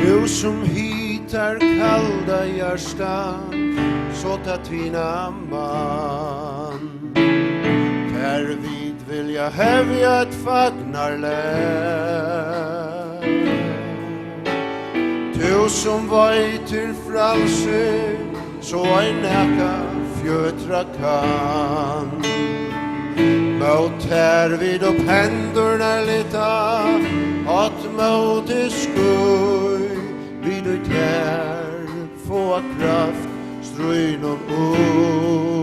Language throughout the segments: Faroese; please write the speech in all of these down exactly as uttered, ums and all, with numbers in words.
Tú sum hitar kalda hjartan, so tað tina man. Tær vit vilja hevja eitt fagnarlag. Tú sum veitir frælsi, so ein nakað fjøtra kann. Mót tær vit upp hendurnar lyfta, hátt móti ský, vit í tær fáa kraft stríðnum út.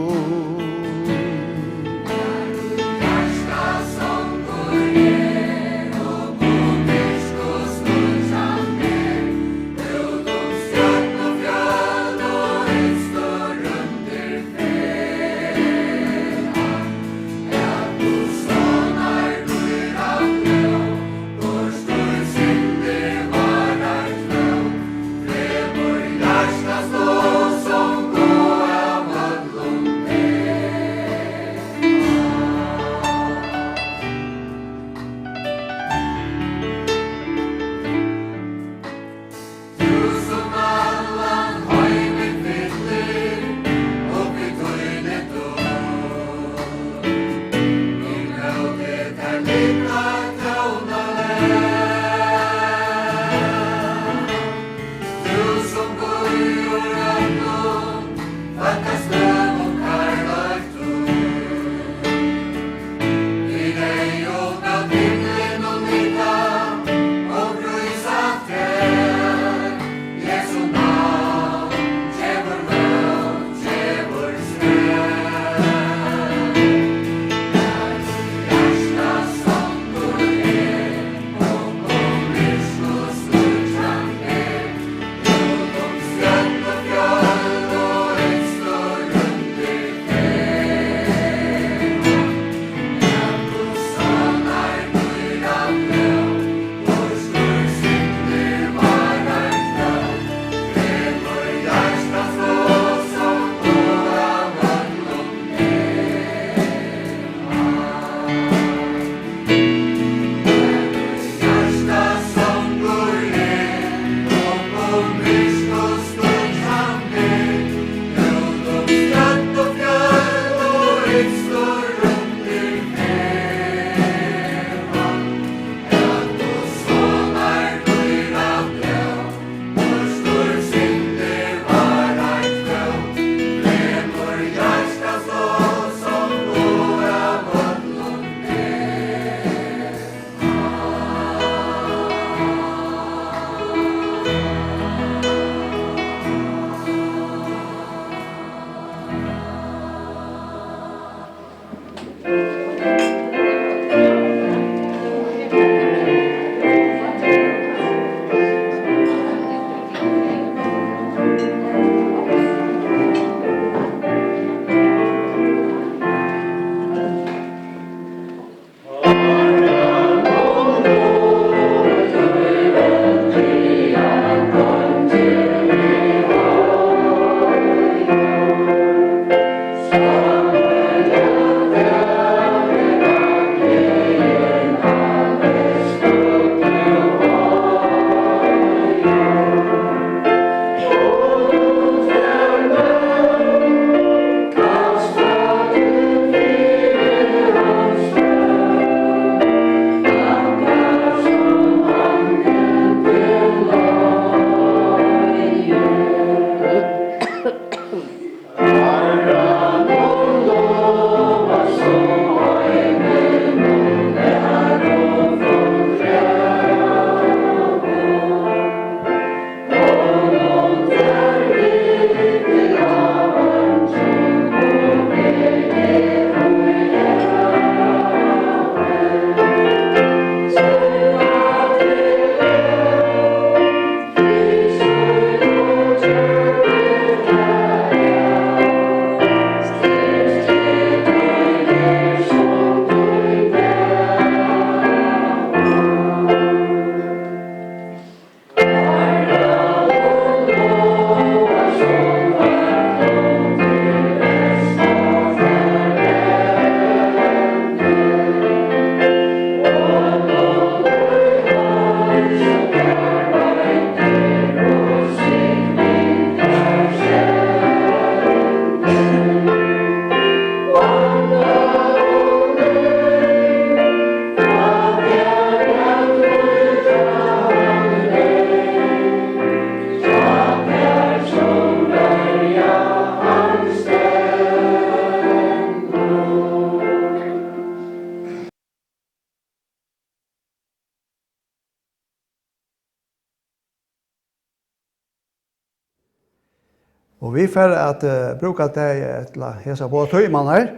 Og vit fara at, eh, brúka tey, ella hesa báðar tímarnar,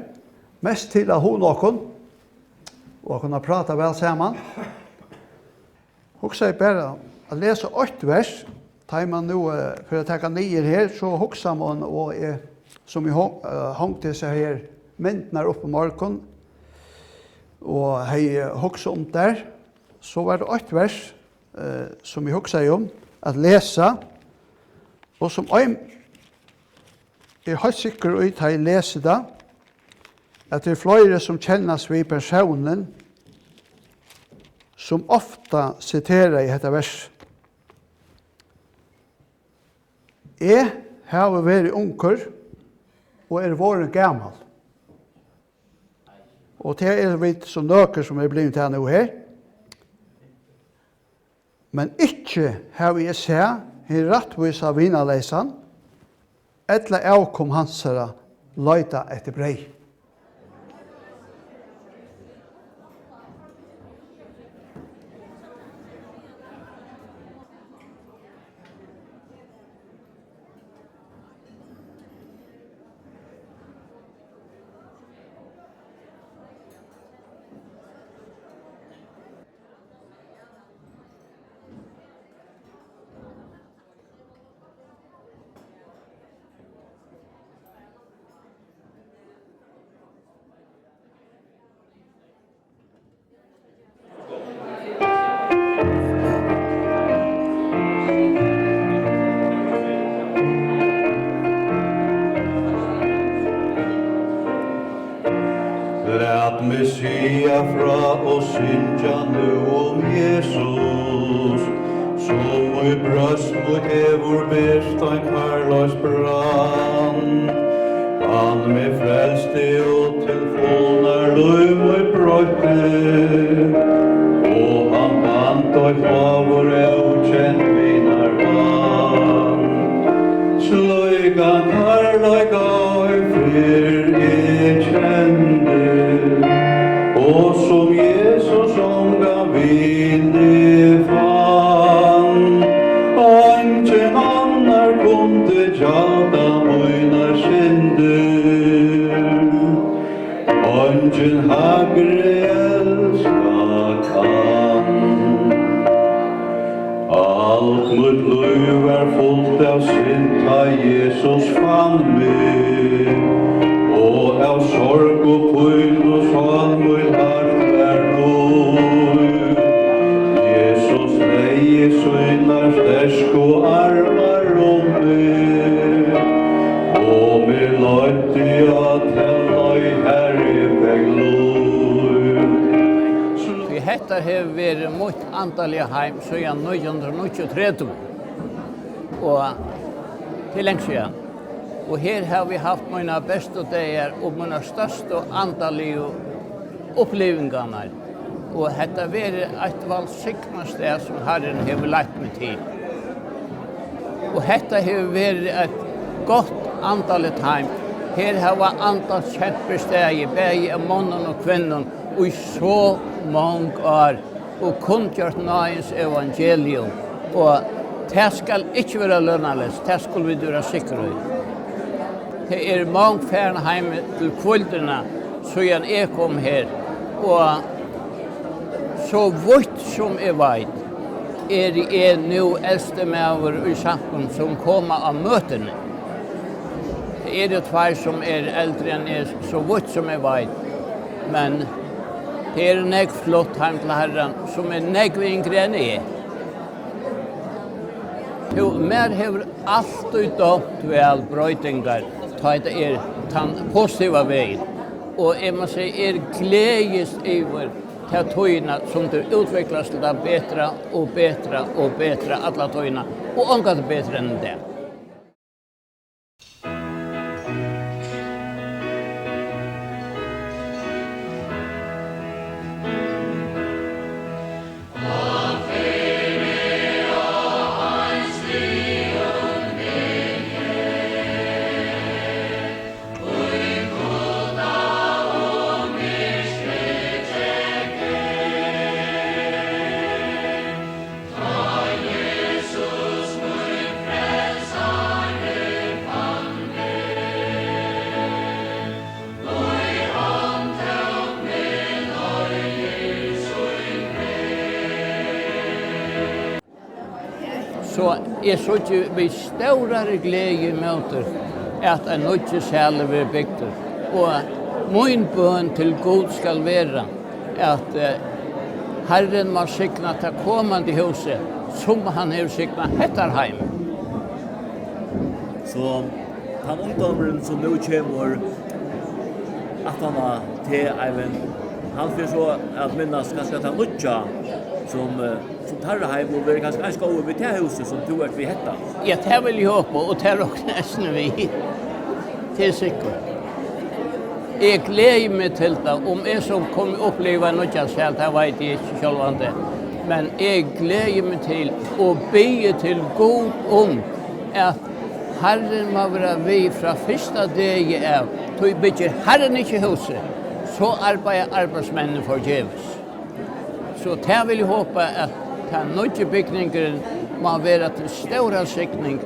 mest til at hugna okkum og at kunna práta væl saman. Hugsaði bara at lesa eitt vers, tá ið man nú, eh, fer at taka niður her, so hugsar man, og eg, sum eg hon-, eh, hongdi hesar her myndirnar upp í morgun, og hevði hugsað um tær, so var tað eitt vers, eh, sum eg hugsaði um at lesa, og sum ein, eg eri heilt sikkur í, tá eg lesi tað, at tað eru fleiri, sum kennast við persónin, sum ofta siteraði hetta vers. Eg havi verið ungur og er vorðin gamal. Og tað eru vit so nøkur, sum eru blivin tað nú her. Men ikki havi eg sæð hin rættvísa vinaleysan, ella avkom hansara leita eftir breyð. Lat meg siga frá og syngja nú um Jesus, sum í brjóst mítt hevur bert ein kærleiksbrand. Hann meg frelsti og til fulnar lív mítt broytti, og hann band eitt áður ókent vinarband. Slíkan kærleika ei fyrr eg kendi, og sum Jesus ongan vin eg fann. Eingin annar kundi gjalda mínar syndir, eingin hægri elska kann. Alt mítt lív var fult av synd, tá Jesus fann meg, og av sorg og pínu sál mín hart var nú. Jesus legði sínar sterku armar um meg, og meg leiddi á ta leið, har eg fekk lív. Tí hetta hevur verið mítt andaliga heim síðan nítjan hundrað og níggjuogtretivu, og tað er langt síðan. Og her havi eg havt mínar bestu dagar og mínar størstu andaligu upplivingarnar. Og hetta verið eitt vælsignað stað, sum Harrin hevur leitt meg til. Og hetta hevur verið eitt gott andaligt heim. Her hava andans kempir staðið, bæði av monnum og kvinnum, í so mong ár og kunngjørt náðins evangelium, og tað skal ikki vera lønarleyst, tað skulu vit vera sikkur í. Tað eru mong farin heim til hvíldina, síðan eg kom her, og so vítt sum eg veit, eri eg nú elsti maður í samkomuni sum koma á møtini. Tað eru tveir, sum eru eldri enn eg, so vítt sum eg veit. Men tað eru nógv flutt heim til Harran, sum eru nógv yngri enn eg. Jú, mær hevur altíð dámt væl broytingar, tá ið tað er tann positiva vegin. Og eg má siga, eg gleðist yvir ta tíðina, sum tað útviklast til tað betra og betra og betra alla tíðina, og ongantíð betri enn í dag. Eg síggi við stórari gleði ímóti, at ein nýggjur salur verður bygdur, og mín bøn til Gud skal vera, at, eh, Harrin má signa tað komandi húsið, sum hann hevur signað hetta heim. So, tann ungdómurin, sum nú kemur aftan á teg, Eivind, hann fer so at minnast kanska tað nýggja, sum, eh, sum teirra heim, og verður kanska eins góður við tað húsið, sum tú ert við hetta. Ja, tað vil eg hopa, og tað rokni eg eisini við. Tað er sikkurt. Eg gleði meg til tað. Um eg so komi at uppliva nýggjan sal, tað veit eg ikki sjálvandi. Men eg gleði meg til og biði til Gud um, at Harrin má vera við frá fyrsta degi av. Tí byggir Harrin ikki húsið, so arbeiða arbeiðsmenninir forgevis. So tað vil eg hopa, at tann nýggi bygningurin má vera til stóra signing,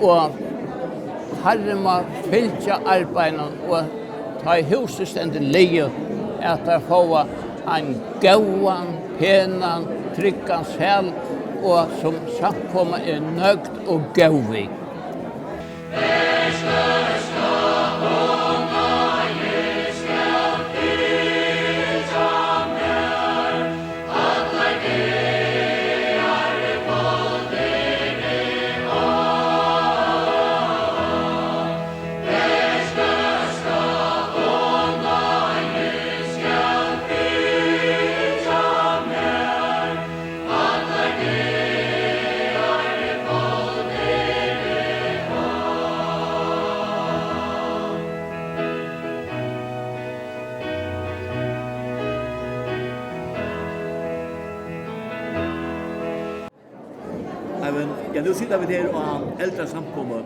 og Harrin má fylgja arbeiðinum, og tá ið húsið stendur liðugt, at teir fáa ein góðan, penan, tryggan sal, og sum samkoma er nøgd og góð við. Eivind, ja, nú sita vit her á eldrasamkomu.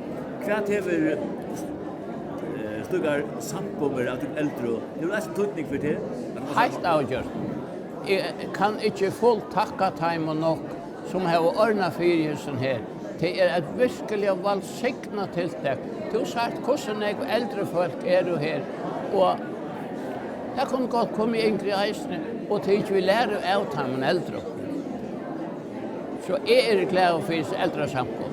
Hvat hevur, eh, slíkar samkomur av tí eldru, hevur eisini týdning fyri teg? Heilt avgjørt. Eg kann ikki fulltakka teimum nokk, sum hava orðnað fyri hesum her. Tað er eitt virkuliga vælsignað tiltak. Tú sært, hvussu nógv eldri fólk eru her, og tað kunnu gott koma yngri eisini, og tikið við læru av teimum eldru. So eg eri glaður fyri hesa eldrasamkomu.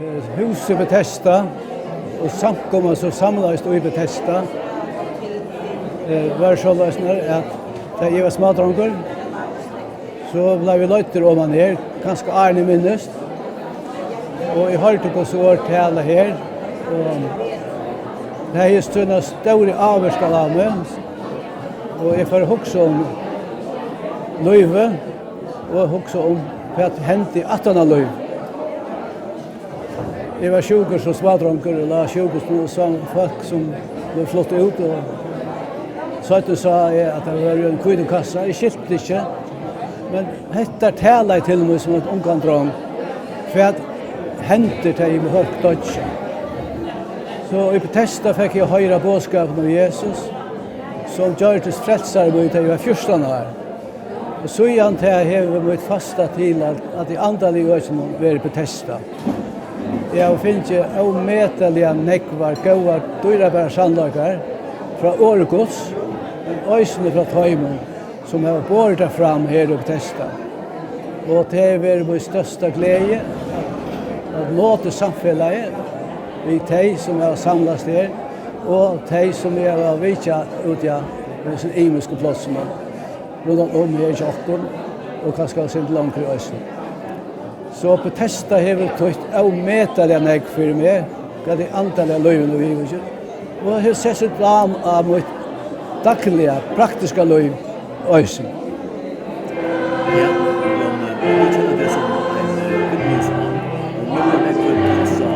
Eh, húsið Betesda og samkoman, sum samlaðist í Betesda, eh, var soleiðis, at tá eg var smádrongur, so bleiv eg leiddur oman her, kanska áðrenn eg minnist, og eg hoyrdi Guds orð tala her, og tað hevði sína stóru ávirkan á meg, og eg fór at hugsa um lívið, og hugsa um, hvat hendi aftan á lív. Eg var sjúkur sum smádrongur og lá á sjúkrahúsinum og sá fólk sum vóru flutt út, og seinni sá eg, at tað var í einum hvítum kassa. Eg skilti ikki, men hetta talaði til mín sum ein ungan drong. Hvat hendir, tá ið fólk doyggja? So í Betesda fekk eg at hoyra boðskapin um Jesus, sum gjørdist frelsari mín, tá eg var fjúrtan ár. Og síðan tá hevur mítt fasta til at, at í andaligu økinum verið Betesda. Eg havi fingið ómetaliga nógvar góðar, dýrabærar sannleikar frá orði Guds, men eisini frá teimum, sum hava borið tað fram her í Betesda. Og tað hevur verið mín størsta gleði at, at njóta samfelagið við tey, sum hava samlast her, og tey, sum eg havi vitjað úti á hesum ymisku plássunum rundan um her hjá okkum, og kanska eitt sindur longri eisini. So Betesda hevur týtt ómetaliga nógv fyri meg, Hvat er andaliga lívið nú yvir, og hevur sett sítt dám á mítt dagliga, praktiska lív eisini. Ja, men, eh, vit kenna teg sum ein, eh, vinnuligan mann, og nú er nógvur pressa.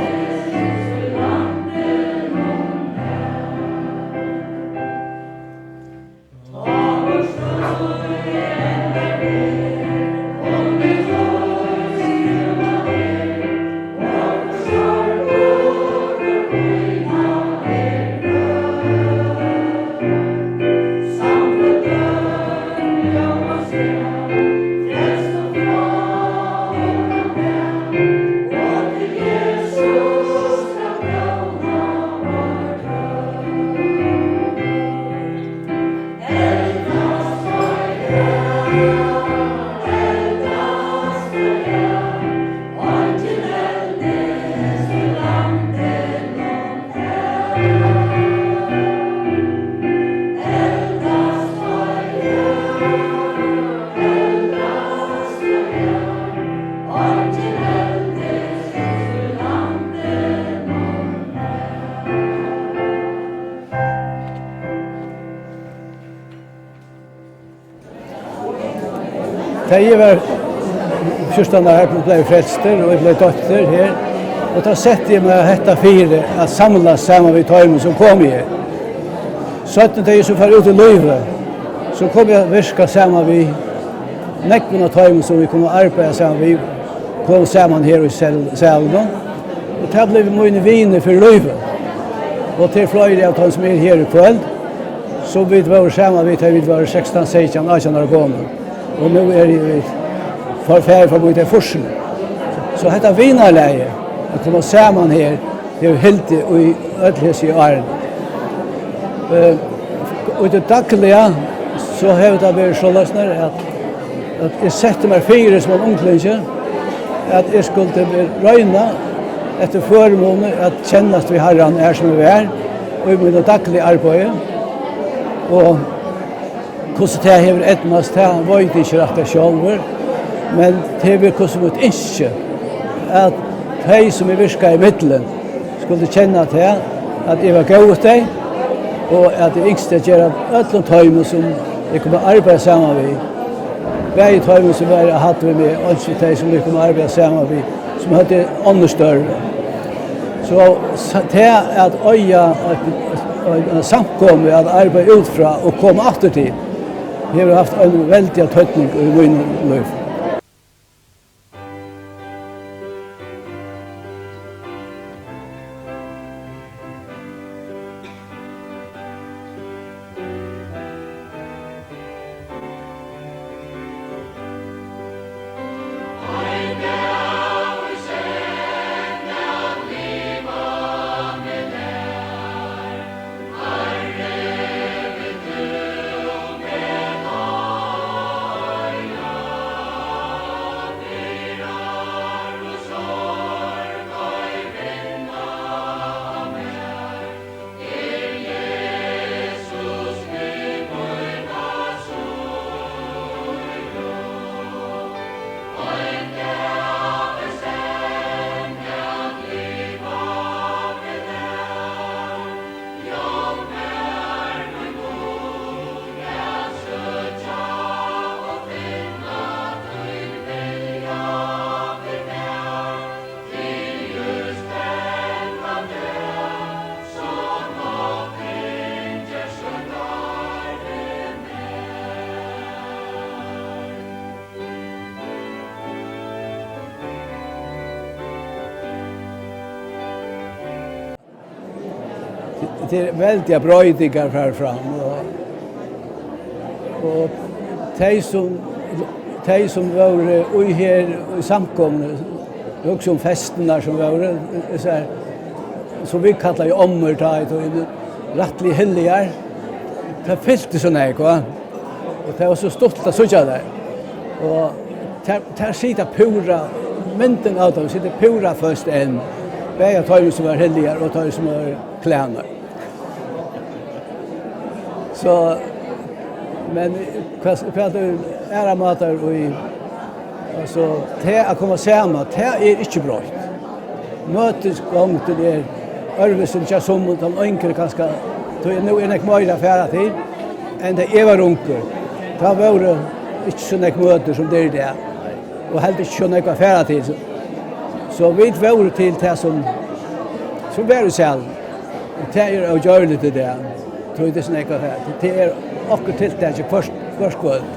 Tá eg var fjúrtan ár, bleiv eg frelstur, og eg bleiv doyptur her. Og tá setti eg mær hetta fyri at samlast saman við teimum, sum komu her. Seinni, tá eg so fór út í lívið, so kom eg at virka saman við nógvum av teimum, sum vit kunnu arbeiða saman við, kom saman her í sal-, salinum. Og tað blivu mínir vinir fyri lívið. Og til fleiri av teimum, sum eru her í kvøld, sum vit vóru saman við, tá vit vóru sekstan, seytjan, átjan ára gomul. Og nú eru vit for-, farin forbi tey fýrsini. So hetta vinarlagið, at koma saman her, hevur hildið í øll hesi árini. Eh, og í tí dagliga, so hevur tað verið soleiðis, at, at eg setti mær fyri sum ein unglingi, at eg skuldi royna eftir førimuni at kennast við Harran har sum eg var, og í mínum dagliga arbeiði. Og hvussu tað hevur eydnast, tað veit eg ikki rætt sjálvur, men tað hevur verið hvussu mítt ynski, at tey, sum eg virkaði ímillum, skuldu kenna tað, at eg var góður við tey, og at eg ynskti at gera øllum teimum, sum eg kom at arbeiða saman við, bæði teimum, sum vóru á hædd við meg, og eins við tey, sum eg kom at arbeiða saman við, sum høvdu onnur størv. So, sa-, tað at eiga eitt, ein, ein samkomu at arbeiða út frá og koma aftur til, hevur havt ein veldigan týdning í mínum lívi. Tað er veldigar broytingar fara fram, og, og tey sum, tey sum vóru í her í samkomuni, hugsa um festirnar sum vóru, hesar, sum vit kalla í ommur, tá ið tað er rættiliga hilligar, tað fylti so nógv, hva? Og tað var so stuttligt at síggja tær. Og tær, tær sita púra, myndin av teimum situr púra føst enn. Bæði av teimum, sum var hilligar, og teir, sum var klænar. So, men hvat, hvat er aðrar mátar í, altso, tað at koma saman, tað er ikki broytt. Møtisgongdin er Øðrvísi enn hjá summum, teimum yngru kanska, tí nú er nógv meira at fara til, enn tá eg var ungur. Tá vóru ikki so nógv møtir, sum tað er í dag, og heldur ikki so nógv at fara til. So, so vit vóru til tað, sum, sum var í Sæl. Og tað er ógjørligt í dag. Tí tað er so nógv at fara til. Tað er okkurt tiltak hvørt, hvørt kvøld.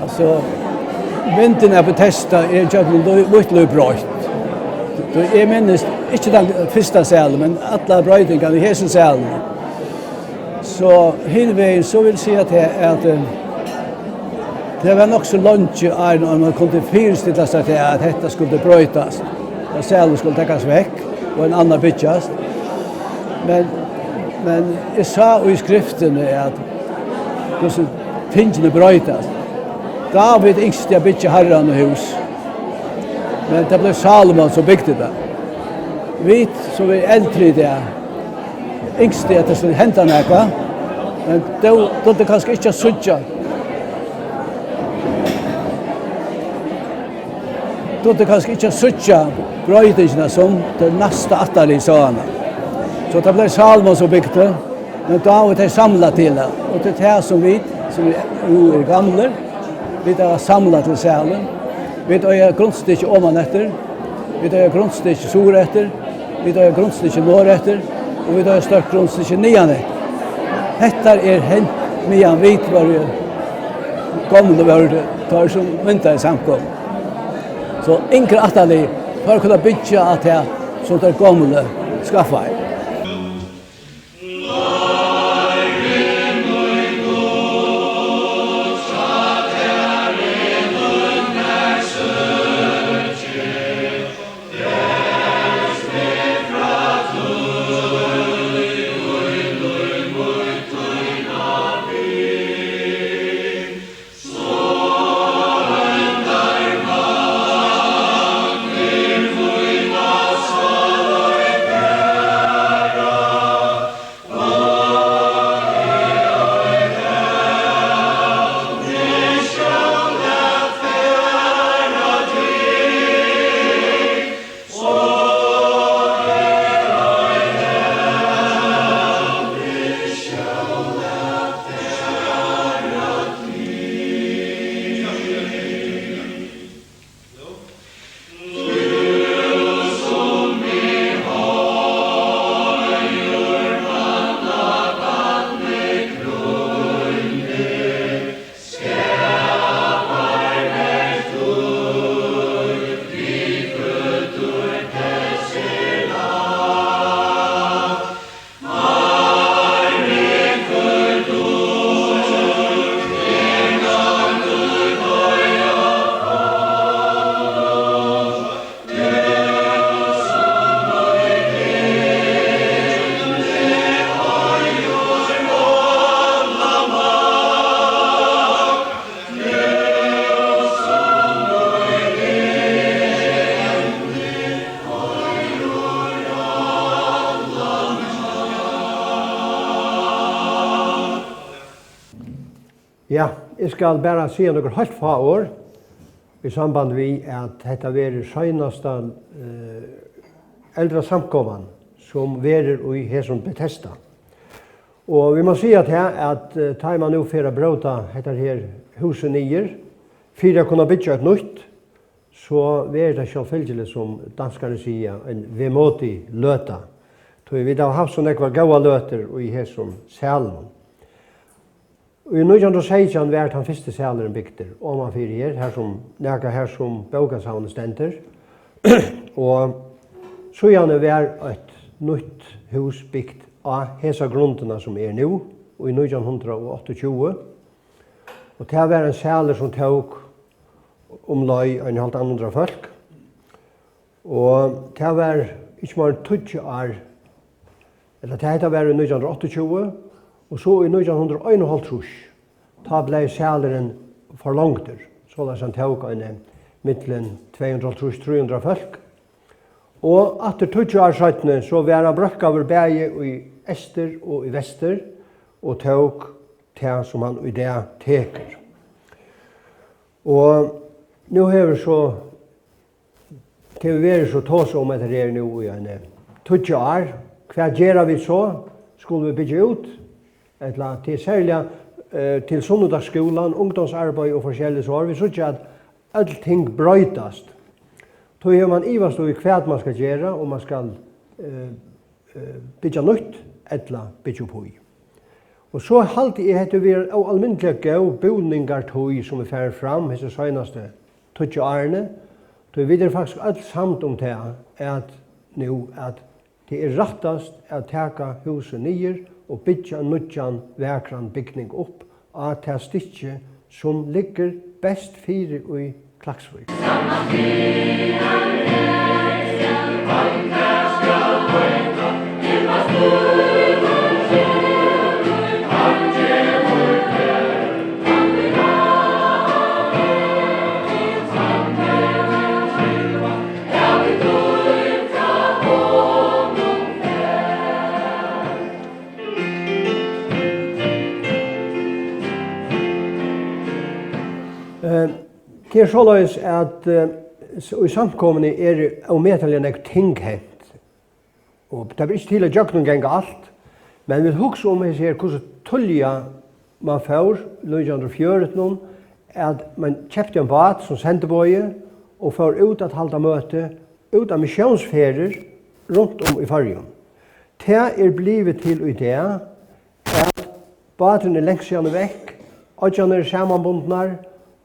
Altso, myndin av Betesda er gjøgnum lí-, mítt lív broytt. Tí eg minnist ikki tann fyrsta Sælin, men allar broytingarnar í hesum Sælinum. So hin vegin, so vil eg siga tað, at, eh, tað var nokk so leingi, áðrenn mann kundi fyristilla sær tað, at hetta skuldi broytast, at Sælin skuldi takast vekk og ein annar byggjast. Men, men eg sá í skriftini, at hvussu tingini broytast. Dávid ynskti at byggja Harranum hús, men tað bleiv Sálomon, sum bygdi tað. Vit, sum eru eldri í dag, ynskti, at tað skuldi henda nakað, men tó dugdi kanska ikki at síggja, dugdi kanska ikki at síggja broytingina, sum tað næsta ættarlið sá hana. So tað bleiv Sálomon, sum bygdi. Men Dávid hevði samlað til tað, og tað er tað, sum vit, sum nú eru gamlir, vit hava samlað til Sælin. Vit eiga grundstykki omaneftir, vit eiga grundstykki suðureftir, vit eiga grundstykki norðureftir, og vit eiga stórt grundstykki niðaneftir. Hetta er hent, meðan vit vóru gomul, vóru teir, sum myndaðu samkomuna. So yngri ættarlið, teir kunnu byggja á tað, sum teir gomlu skaffaðu. Ja, eg skal bara siga nøkur heilt fá orð í samband við, at hetta verður seinasta, eh, eldrasamkoman, sum verður í hesum Betesda. Og vit má siga tað, at, eh, tá ið man nú fer at bróta hetta her húsið niður, fyri at kunna byggja eitt nýtt, so verður tað sjálvfylgiligt, sum danskarin sigur, ein vemodig løta. Tí vit hava havt so nógvar góðar løtur í hesum salinum. Í nítjan hundrað og seytjan varð tann fyrsti salurin bygdur omanfyri her, har sum, nakað har sum bókasavnið stendur. Og síðani varð eitt nýtt hús bygt á hesa grundina, sum er nú, í nítjan hundrað og áttaogtjúgu. Og tað var ein salur, sum tók umleið ein hálvtan hundrað fólk. Og tað var ikki meir enn tíggju ár, ella tað, hetta var í nítjan hundrað og áttaogtjúgu, og so í nítjan hundrað og einoghálvtrýss, tá bleiv salurin forlongdur, soleiðis hann tók eini millum tvey hundrað og hálvtrýss, trý hundrað fólk. Og aftur tíggju ár seinni, so var hann breiðkaður bæði í eystur og í vestur, og tók tað, sum hann í dag tekur. Og nú hevur so, tað hevur verið so tosað um hetta her nú í eini tíggju ár. Hvat gera vit so? Skulu vit byggja út? Ella tað er serliga, eh, til sunnudagsskúlan, ungdómsarbeiði og forskelligt, so vit síggja, at øll ting broytast. Tí hevur man ivast í, hvat man skal gera, um man skal, eh, eh, byggja nýtt ella byggja upp í. Og so haldi eg, hetta verður óalmindiliga góð búningartíð, sum er farin fram hesi seinastu tíggju árini, tí vit eru faktiskt øll samd um tað, at nú, at tað er rættast at taka húsið niður og byggja ein nýggjan, vakran bygning upp á tað stykki, sum liggur best fyri í Klaksvík. Eh, tað er soleiðis, at, eh, s-, í samkomuni eru ómetaliga nógv ting hent, og tað ber ikki til at gjøgnumganga alt, men vit hugsa um hesi her, hvussu tíðliga man fór, nítjan hundrað og fjøruti, at man keypti ein bát sum sendibogi og fór út at halda møti, út á missiónsferðir runt um í Føroyum. Tað er blivið til í dag, at báturin er langt síðani vekk, oyggjarnar eru samanbundnar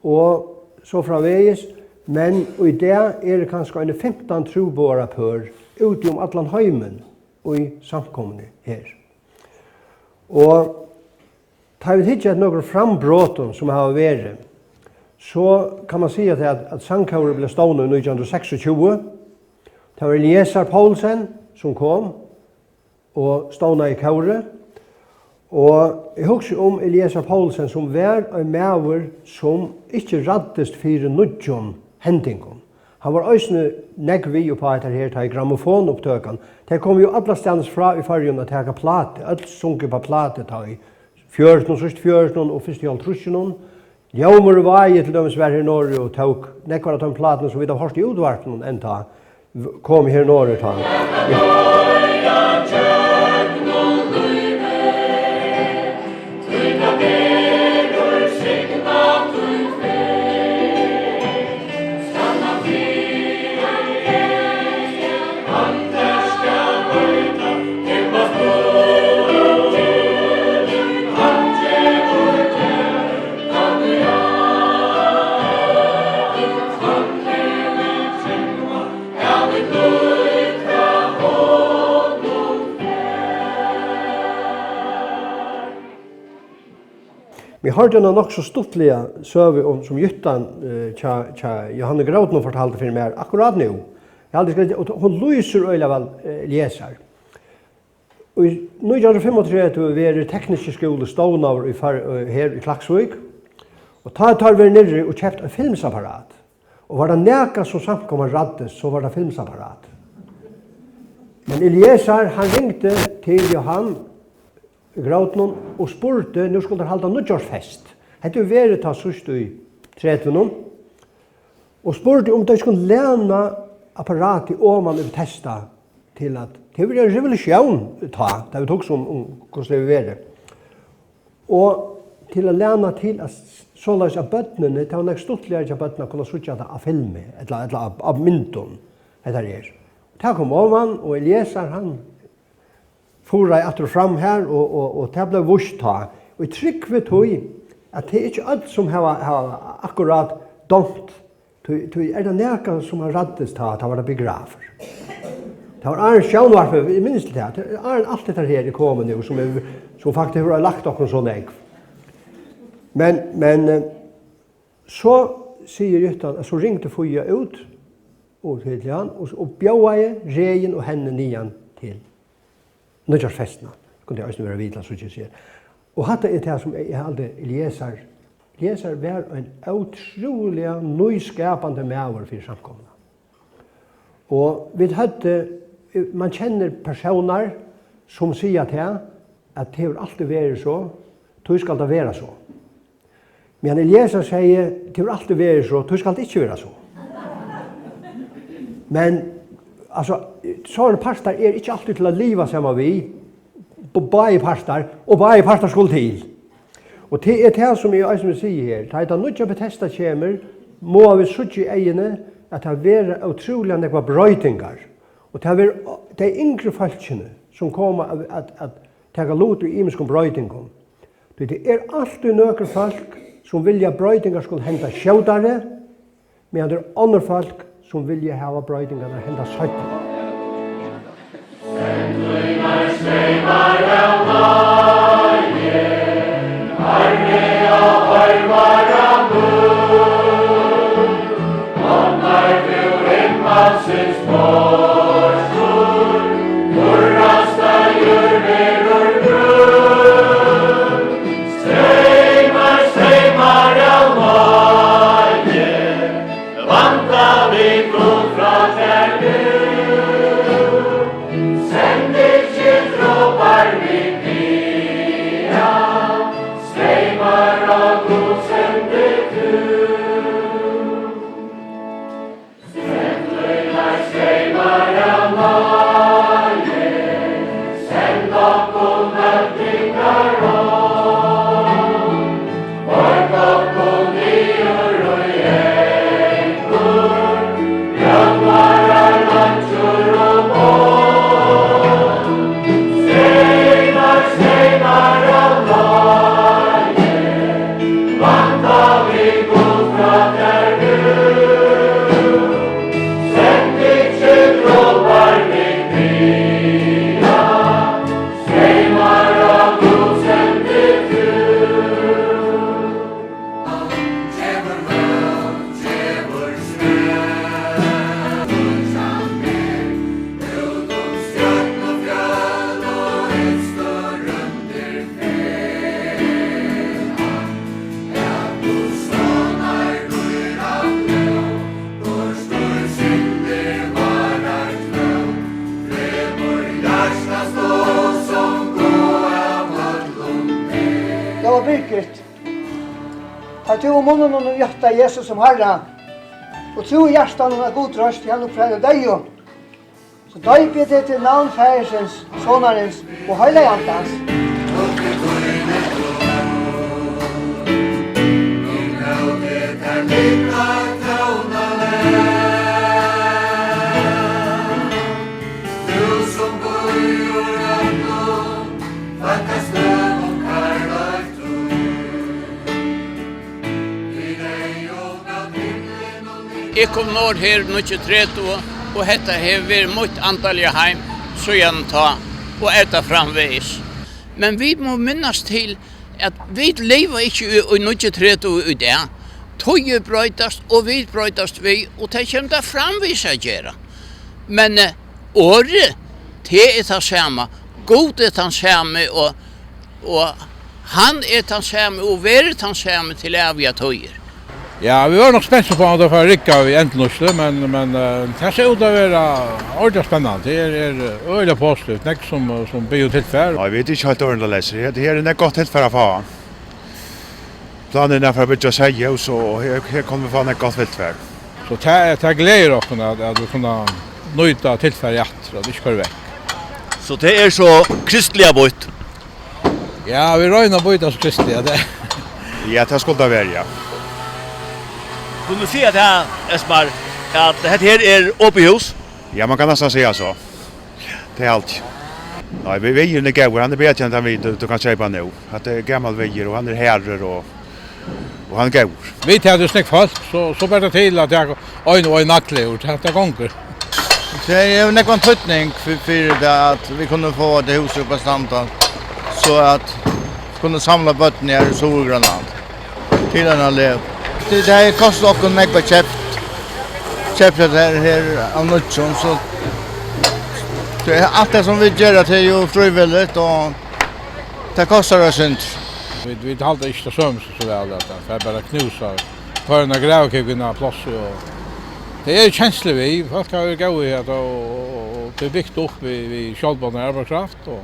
og so framvegis, men í dag eru kanska eini fimtan trúboðarapør úti um allan heimin í samkomuni her. Og tá vit hyggja at nøkrum frambrotum, sum hava verið, so kann man siga tað, at, at Sangkórið bleiv stovnað í nítjan hundrað og seksogtjúgu. Tað var Eliesar Poulsen, sum kom og stovnaði kórið. Og eg hugsi um Eliesar Poulsen, sum var ein maður, sum ikki ræddist fyri nýggjum hendingum. Hann var eisini nógv við upp á hetta her, tá ið grammofonupptøkan. Tey komu jú allastaðnis frá í Føroyum at taka plátu, øll sungu upp á plátu, tá í fjørutunum, síðst fjørutunum og fyrst í hálvtrýssunum. Ljómur í Vági til dømis var her norður og tók nógvar av teimum plátunum, sum vit hava hoyrt í útvarpinum enntá, v-, kom her norður tá. Ja. Vit hoyrdu eina nokk so stuttliga søgu um, sum Júttan, eh, hjá, hjá Jóhanni Grótnum fortaldi fyri mær akkurát nú. Eg haldi, eg skal, og hon lýsir øgiliga væl, eh, Eliesar. Í nítjan hundrað og fimmogtretivu verður tekniski skúli stovnaður í Far-, eh, her í Klaksvík, og tá er teir verið niðri og keypt eitt filmsapparat. Og var tað nakað, sum samkoman ræddist, so var tað filmsapparat. Men Eliesar, hann ringdi til Jóhan í Grótnum og spurdi, nú skuldu teir halda nýggjársfest. Hetta hevur verið tá síðst í tretivunum. Og spurdi, um tey skuldu læna apparatið oman yvir testa til at, tað hevur verið ein revolutión tá, tá vit hugsa um, um hvussu tað hevur verið. Og til at læna til, at s-, soleiðis at børnini, tað var nógv stuttligari hjá børnum at kunna síggja tað á filmi, ella, ella á, á myndum, hetta er. Tað kom oman, og Eliesar, hann furaði aftur og fram her, og, og, og tað bleiv víst tá. Og eg trúgvi tí, at tað er ikki øll, sum hava, hava akkurát dámt. Tí, tí er tað nakað, sum hann ræddist tá, tá var tað biografir. Tað var áðrenn sjónvarpið, eg minnist til tað, tað er áðrenn alt hetta her er komið nú, sum er, sum faktiskt hevur lagt okkum so nógv. Men, men, eh, so sigur Júttan, at so ringdi Fía út og til hann, og, og bjóðaði Regin og henni niðan til nýggjársfestina. Kundi eisini vera við til at síggja seg. Og hatta er tað, sum eg, eg haldi, Eliesar, Eliesar var ein ótrúliga nýskapandi maður fyri samkomuna. Og vit høvdu, man kennir persónar, sum siga tað, at tað hevur altíð verið so, tí skal tað vera so. Men Eliesar segði, tað hevur altíð verið so, tí skal tað ikki vera so. Men, altso, sovorðnir partar eru ikki altíð til at liva saman við, b-, báðir partar, og báðir partar skulu til. Og tað er tað, sum eg eisini vil siga her. Tá ið tað nýggja Betesda kemur, mugu vit síggja í eyguni, at tað verða ótrúliga nógvar broytingar. Og tað verður tey yngru fólkini, sum koma at, at, at taka lut í ymiskum broytingum. Tí tað er altíð nøkur fólk, sum vilja, at broytingar skulu henda skjótari, meðan tað eru onnur fólk, sum vilja hava broytingarnar henda seinni. Streymar, streymar av náði, vanda vit Gud frá tær nú. Send ikki dropar vit biðja, streymar av Gud sendi tú. Lóa Birgit, tá tú í munninum játta Jesus sum Harra, og trúði í hjartanum, at Gud reisti hann upp frá hinum deyðu, so doypi eg teg til navn Faðirsins, Sonarins og Heilaga Andans. Eg kom norður her níggju tretivu, og hetta hevur verið mítt andaliga heim síðan tá, og er tað framvegis. Men vit mugu minnast til, at vit liva ikki í, í níggju tretivu í dag. Tíðir broytast, og vit broytast við, og tað kemur tað framvegis at gera. Men, eh, orðið, tað er tað sama. Gud er tann sami, og, og hann er tann sami, og verður tann sami til ævigar tíðir. Ja, vit vóru nokk spent uppá, um tað fór at rigga við endurnýtslu, men, men, eh, tað sær út at vera ordiliga spennandi. Tað er, er øgiliga positivt. Nógv sum, sum biður um tilfar. Ja, vit eru ikki heilt ordiliga leysir. Her, her er nógv gott tilfar at fáa. Planin er at fara at byggja seyðahús, og her, her kunnu vit fáa nógv gott tilfar. So tað, tað gleðir okkum at, at vit kunnu nýta tilfarið aftur, at tað ikki koyrir vekk. So tað er so kristiliga býtt? Ja, vit royna at býta sum Kristi, ja, tað. Ja, tað skuldi tað verið, ja. Kunnu vit siga tað, Esmar, at hetta her er opið hús? Ja, man kann næstan siga so. Tað er alt. Nei, ve-, veggurin er góður, hann er betri enn tann veggur, tú, tú kanst keypa nú. Hatta er gamalur veggur, og hann er harður, og, og hann er góður. Vit hava so nógv fólk, so, so ber tað til at taka ein og ein nagla úr, tað, tað gongur. Tað hevur nógvan týdning fyri, fyri tað, at vit kunnu fáa tað húsið upp at standa, so at kunnu samla børnini her í Suðurgrønlandi til eina legu. Tað, tað hevur kostað okkum nógv at keypt, keypt hetta her, her av nýggjum, so tað er alt tað sum vit gera, tað er jú frívilligt, og tað kostar eitt sindur. Vit, vit halda ikki tað sømist so væl, at tað fer bara at knúsa, koyra eina gravkúgvu inn á plássið, og tað eru kenslur við. Fólk hava verið góð í hetta, og, og, og tað er bygt upp við, við sjálvbodnari arbeiðskraft, og,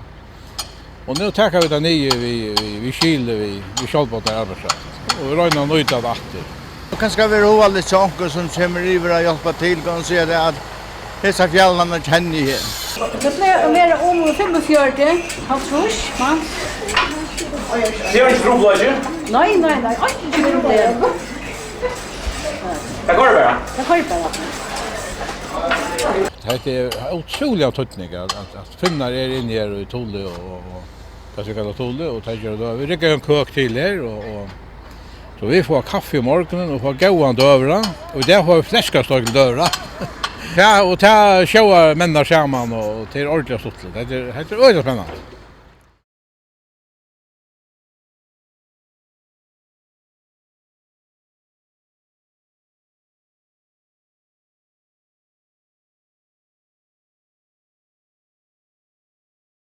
og nú taka vit tað niður við, við, við skili, við, við sjálvbodnari arbeiðskraft, og vit royna at nýta tað aftur. Og kanska verður hugaligt hjá onkrum, sum kemur yvir, at hjálpa til, kann siga tað, at hesar fjallarnar kenni eg her. Tað plagar at vera um fimmogfjøruti, hálvtrýss mans. Tað er ikki trupulleiki? Nei, nei, nei, einki problem. Tað koyrir bara? Tað koyrir bara. Hetta er ótrúliga týdning, at, at, at finnar eru inni her í Tule og, og, og hvat vit kalla Tule, og tað gera tað. Vit rigga ein køk til her, og, og so vit fáa kaffi um morgunin og fáa góðan døgurða, og í dag fáa vit fleskasteik til døgurða. Ja, og tað sjóvar menninar saman, og tað er ordiliga stuttligt. Hetta er, hetta er øgiliga spennandi.